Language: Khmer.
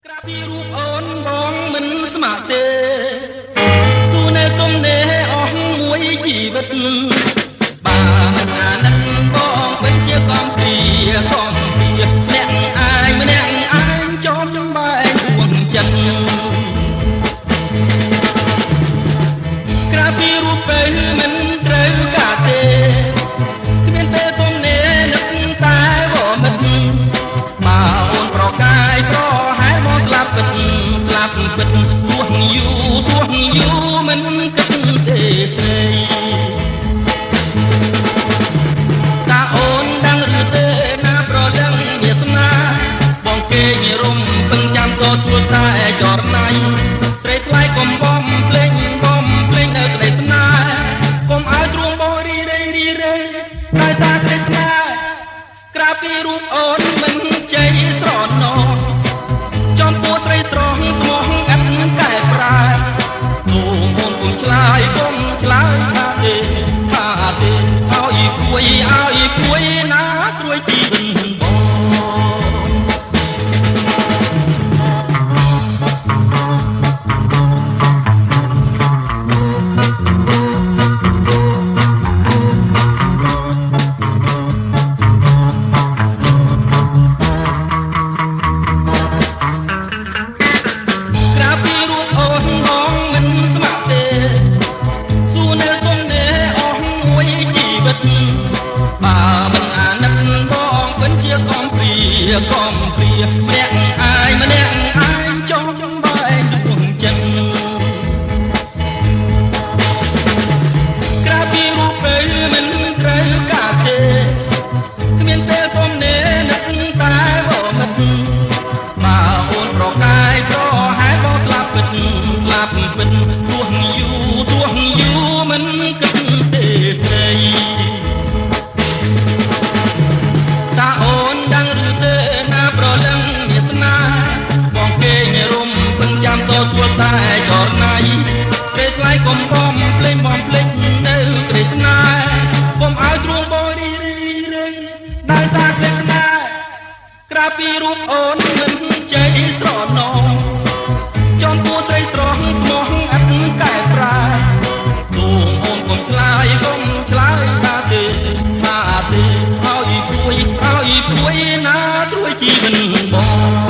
ក្រៅពីរូបអូនបងមិនស្ម័គ្រទេសួរនៅទំនេរអស់មួយជីវិតបើមិនអាណិតបងពិតជាកំព្រាកំព្រាម្នាក់ឯងម្នាក់ឯងចំបែកដួងចិត្តក្រៅពីរូបពេលមិនត្រូវការទេគ្មានពេលទំនេរនឹកតែវមិត្តបើអូនប្រកាយប្រហែលមកស្លាប់ពិតស្លាប់ពិតទោះយូរទោះយូរមិនគិតទេស្រីតាអូនដឹងឬទេណាប្រដឹងវាសនាបងគេងរំពឹងចាំទទួលតែចរណៃស្រីថ្លៃកុំបំភ្លេងបំភ្លេងនៅក្តីស្នេហ៍កុំឲ្យទ្រូងបងរីរៃរីរៃដោយសារក្តីស្នេហ៍ក្រៅពីរូបអូនមិនជ័យស្រណោចំពោះស្រីស្រស់ស្មោះឥតកែប្រែសូមអូនកុំឆ្លើយកុំឆ្លើយថាទេថាទេឲ្យព្រួយឲ្យព្រួយណាព្រួយជីវិតបងក្រៅពីរូបអូនបងមិនស្ម័គ្រទេសួរនៅទំនេរអស់មួយជីវិតបើមិនអាណិតបងពិតជាកំព្រាកំព្រាម្នាក់ឯងម្នាក់ឯងចង់បែកដួងចិត្តក្រៅពីរូបពេលមិនត្រូវការទេគ្មានពេលទំនេរនឹកតែវមិត្តបើអូនប្រកាយប្រហែលបងស្លាប់ពិតស្លាប់ពិតទោះយូរទោះយូរមិនគិតទេស្រីតាអូនដឹងឬទេណាប្រលឹងវាសនាបងគេងរំពឹងចាំទទួលតែចរណៃស្រីថ្លៃកុំបំភ្លេងបំភ្លេចនៅក្តីស្នេហ៍កុំឲ្យទ្រូងបងរីរីរៃដោយសារក្តីស្នេហ៍ក្រៅពីរូបអូនមិនជ័យស្រណោចំពោះស្រីស្រស់ស្មោះឥតកែប្រែសូមអូនកុំឆ្លើយកុំឆ្លើយថាទេថាទេឲ្យព្រួយឲ្យព្រួយណាត្រួយជីវិតបង